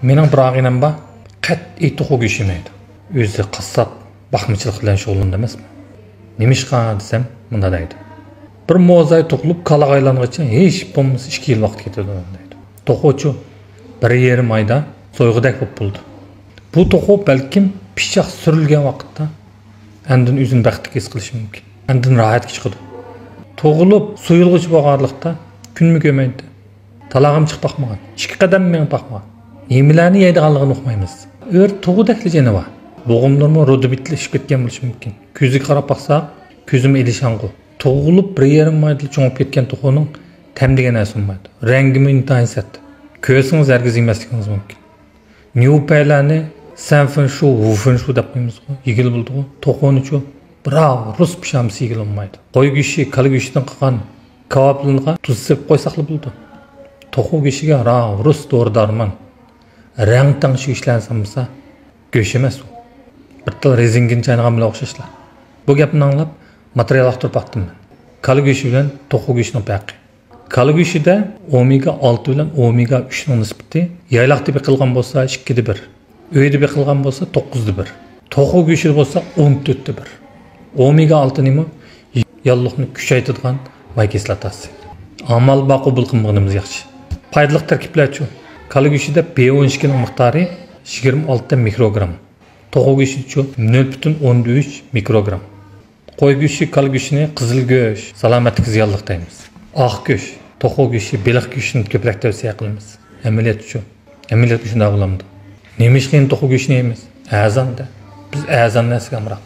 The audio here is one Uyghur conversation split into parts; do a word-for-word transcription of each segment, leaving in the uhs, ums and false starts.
مېنىڭ بىر ئاغىنەم بار، قەتئىي توخۇ گۆشى يېمەيدۇ. ئۆزى قاسساپ، باقمىچىلىق بىلەن شۇغۇللىنىدۇ ئەمەسمۇ؟ نېمىشقا دېسەم، مۇنداق دەيدۇ. بىر موزاي تۇغۇلۇپ، كالاغا ئايلانغىچە ھېچ بولمىسا ئىككى يىل ۋاقىت كېتىدۇ دەيدۇ. توخۇچۇ بىر يېرىم ئايدا سويغۇدەك بولۇپ بولىدۇ. بۇ توخۇ بەلكىم پىچاق سۈرۈلگەن ۋاقىتتا ئاندىن ئۆزىنى بەختلىك ھېس قىلىشى مۇمكىن. ئاندىن راھەتكە چىقىدۇ. تۇغۇلۇپ سويۇلغۇچە بولغانلىقتا كۈنمۇ كۆرمەيدۇ. تالاغىمۇ چىقىپ باقمىغان، ئىككى قەدەم مېڭىپ باقمىغان. نېمىلەرنى يەيدىغانلىقىنى ئۇقمايمىز. ئۆرە توخۇدەكلا جېنى بار. بوغۇملىرىمۇ رۇدۇبىتلىشىپ كەتكەن بولۇشى مۇمكىن. كۆزىگە قاراپ باقساق، كۆزىمۇ ئېلىشاڭغۇ. تۇغۇلۇپ بىر يېرىم ئايدىلا چوڭىيىپ كەتكەن توخۇنىڭ تەم دېگەن نەرسە بولمايدۇ. رەڭگىمۇ ئىنتايىن سەت. كۆرسىڭىز ھەرگىز يېمەسلىكىڭىز مۇمكىن. نيۇپەيلەرنى سەنفېنشۇ، ۋۇفېنشۇ دەپ قويىمىزغۇ، يېگىلى بولىدىغۇ. توخۇنىچۇ، بىراۋ رۇس پىشامىسى يېگىلى بولمايدۇ. قوي گۆشى، كالا گۆشىدىن قىلغان كاۋاپلىرىغا تۇز سېپىپ قويساقلا بولىدۇ. توخۇ گۆشىگە راۋ رۇس دورا-دارمان، رەڭ تەڭشىگۈچلەرنى سالمىسا، گۆش ئەمەس ئۇ. بىر تال رېزىنكىنى چاينىغان بىلەن ئوخشاشلا. بۇ گەپنى ئاڭلاپ، ماتېرىيال ئاختۇرۇپ باقتىم مەن. كالا گۆشى بىلەن توخۇ گۆشىنىڭ پەرقى. كالا گۆشىدە ئومېگا ئالتە بىلەن ئومېگا ئۈچنىڭ نىسبىتى يايلاقتا بېقىلغان بولسا ئىككىدە بىر، ئۆيدە بېقىلغان بولسا توققۇزدا بىر، توخۇ گۆشىدە بولسا ئون تۆتتە بىر. ئومېگا ئالتە نېمە؟ ياللۇغنى كۈچەيتىدىغان ماي كىسلاتاسى. ئامال بار، قوبۇل قىلمىغىنىمىز ياخشى. پايدىلىق تەركىبلەرچۇ؟ كالا گۆشىدە بى ئون ئىككىنىڭ مىقدارى يىگىرمە ئالتە مىكروگرام. توخۇ گۆشىدىچۇ؟ نۆل پۈتۈن ئوندىن ئۈچ مىكروگرام. قوي گۆشى، كالا گۆشىنى قىزىل گۆش، سالامەتلىككە زىيانلىق دەيمىز. ئاق گۆش، توخۇ گۆشى، بېلىق گۆشىنى كۆپرەك تەۋسىيە قىلىمىز. ئەمەلىيەتچۇ؟ ئەمەلىيەتتە شۇنداق بولامدۇ؟ نېمىشقا يەنە توخۇ گۆشىنى يەيمىز؟ ئەزاندا. بىز ئەزان نەرسىگە ئامراق.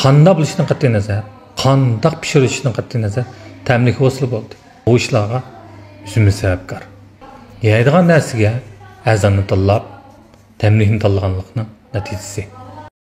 قانداق بولۇشىدىن قەتئىينەزەر، قانداق پىشۇرۇلۇشىدىن قەتئىينەزەر، تەملىك بولسىلا بولدى. بۇ ئىشلارغا ئۆزىمىز سەۋەبكار. يەيدىغان نەرسىگە ئەزاننى تاللاپ، تەملىكنى تاللىغانلىقنىڭ نەتىجىسى.